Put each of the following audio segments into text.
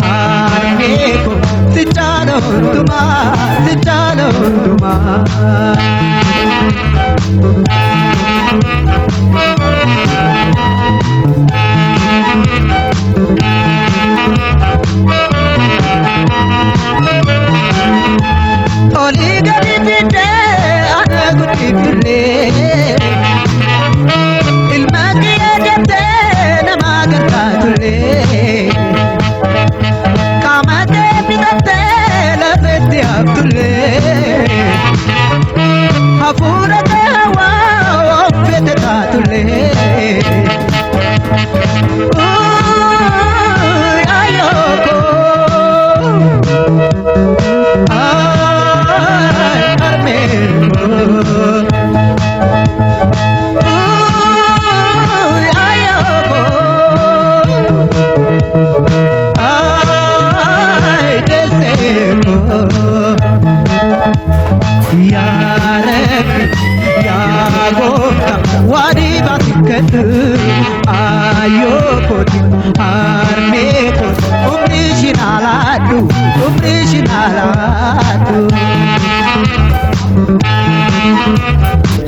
Harmee koo si caala hundumaa si caala hundumaa. Olii gadi fiddee ana guddifillee ilma kiyya jettee nama gargaartullee qaama kee bitattee lafetti haftullee hafuura kee hawaa of fete taatullee. Ayyoo Ay, Carmelo. Uy, ay, oh, ay, deseo. Ya Rabbi, ya Gooftaa, waadii baasikkatu, ayyoo kooti, harmee kooti, umrii ishiin alaadhu, umrii ishiin alaadhu.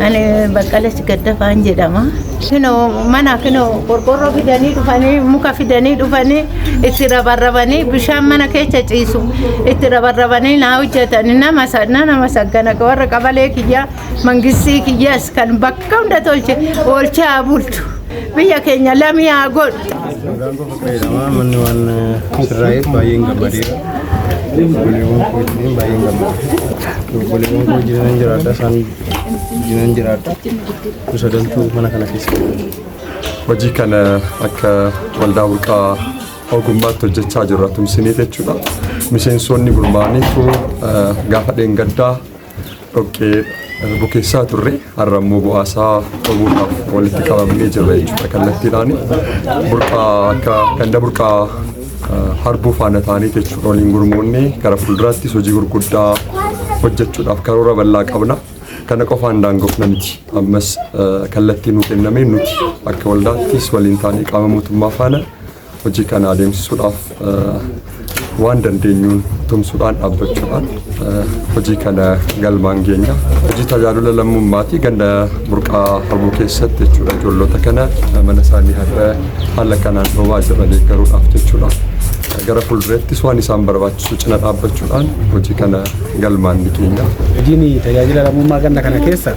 Ani Baqqalachi Gaddafaan jedhama. Kinoo mana kinoo qorqorroo fidanii dhufanii muka fidanii dhufanii itti rabarrabanii bishaan mana keessa ciisu itti rabarrabanii naa hojjetanii nama nama saggana warra qabalee kiyyaa mangistii kiyyaas kan bakka hunda tolche oolchee haa bulchu biyya keenya lamii haa godhu. Maqaan koo Fiqiree jedhama. Manni waan sirraa'eef baay'een gammadeera. Obboleewwan koo wajjin baay'een gammada. Obboleewwan koo wajjin nan jiraadha. Isaan wajjin nan jiraadha. Nu sadantuu mana kana keessa jiraanna. Hojii kana akka waldaa burqaa ogummaatti hojjechaa jirra tumsinee jechuudha. Miseensonni gurmaa'aniitu gaafa dheengaddaa dhoqqee bukeessaa turre har'a immoo bu'aasaa dhobuudhaaf walitti qabamnee jirra jechuudha kallattiidhaan. Burqaa akka ganda burqaa harbuu faana ta'anii jechuudha waliin gurmoonnee gara fuulduraattis hojii gurguddaa hojjechuudhaaf karoora bal'aa qabna. Kana qofaan daangofna miti. Ammas kallattii nu kenname nuti akka waldaattis waliin taanee qaama mootummaa faana hojii kana adeemsisuudhaaf waan dandeenyuun tumsuudhaan dhaabbachuudhaan hojii kana galmaan geenya. Hojii tajaajila lammummaati ganda burqaa harbuu keessatti jechuudha. Ijoollota kana mana isaanii har'a haala kanaan dhoobaa jirra deeggaruudhaaf jechuudha. Gara fuuldurattis waan isaan barbaachisu cina dhaabbachuudhaan hojii kana galmaan ni geenya. Hojiin tajaajila lammummaa ganna kana keessa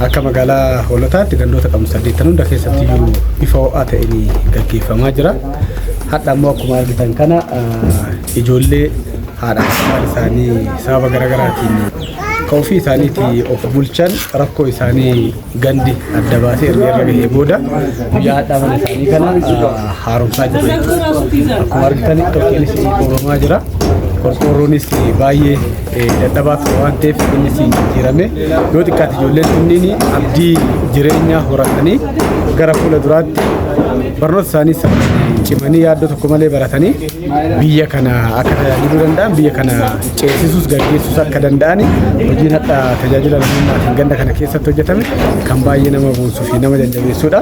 akka magaalaa Hoolotaatti gandoota qabnu saddeettan hunda keessatti iyyuu bifa ho'aa ta'een gaggeeffamaa jira. Hadha immoo akkuma argitan kana ijoollee haadha abbaan isaanii sababa garaagaraatiin kan ofii isaaniitii of bulchan rakkoo isaanii gandi adda baasee erga irra gahee booda guyyaa hadhaa mana isaanii kana haaromsaa jira jechuudha. Akkuma argitan dhoqqeenis dhoobamaa jira. Qorqoorroonis baay'ee dadhabaa ture waan ta'eef innis jijjiirame. Yoo xiqqaate ijoolleen tunniin abdii jireenyaa horatanii gara fuula duraatti barnoota isaanii cimanii yaaddoo tokko malee baratanii biyya kana akka tajaajiluu danda'an biyya kana ceesisuus gaggeessuus akka danda'an hojiin hadha tajaajila lammummaatiin ganda kana keessatti hojjetame kan baay'ee nama boonsuu fi nama jajjabeessuudha.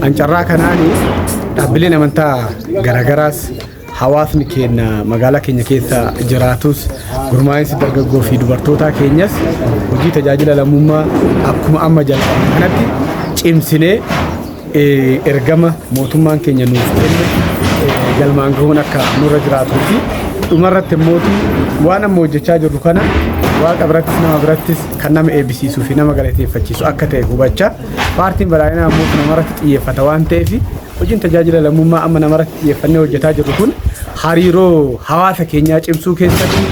An carraa kanaan dhaabbileen amantaa garaagaraas hawaasni keenya magaalaa keenya keessa jiraatus gurmaa'insi dargaggoo fi dubartootaa keenyas hojii tajaajila lammummaa akkuma amma jalqabne kanatti cimsinee ergama mootummaan keenya nuuf kenne galmaan gahuun akka nurra jiraatuu fi dhumarratti immoo waan amma hojjechaa jirru kana waaqa birattis nama birattis kan nama eebbisiisuu fi nama galateeffachiisu akka ta'e hubachaa paartiin badhaadhinaa immoo namarratti xiyyeeffata waan ta'eef hojiin tajaajila lammummaa amma namarratti xiyyeeffannee hojjetaa jirru kun hariiroo hawaasa keenyaa cimsuu keessatti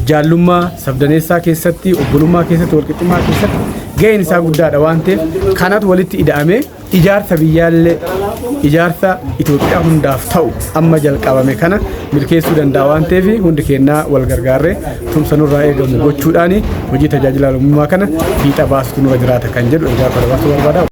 jaallummaa sabdaneessaa keessatti obbolummaa keessatti walqixxummaa keessatti gaheen isaa guddaadha waan ta'eef kanatu walitti ida'amee ijaarsa biyyaallee ijaarsa Itoophiyaa hundaaf ta'u amma jalqabame kana milkeessuu danda'a waan ta'eef hundi keenyaa wal gargaarree tumsa nurraa eegamu gochuudhaan hojii tajaajila lammummaa kana fiixa baasutu nurra jiraata kan jedhu ergaa kana dabarsuu barbaada.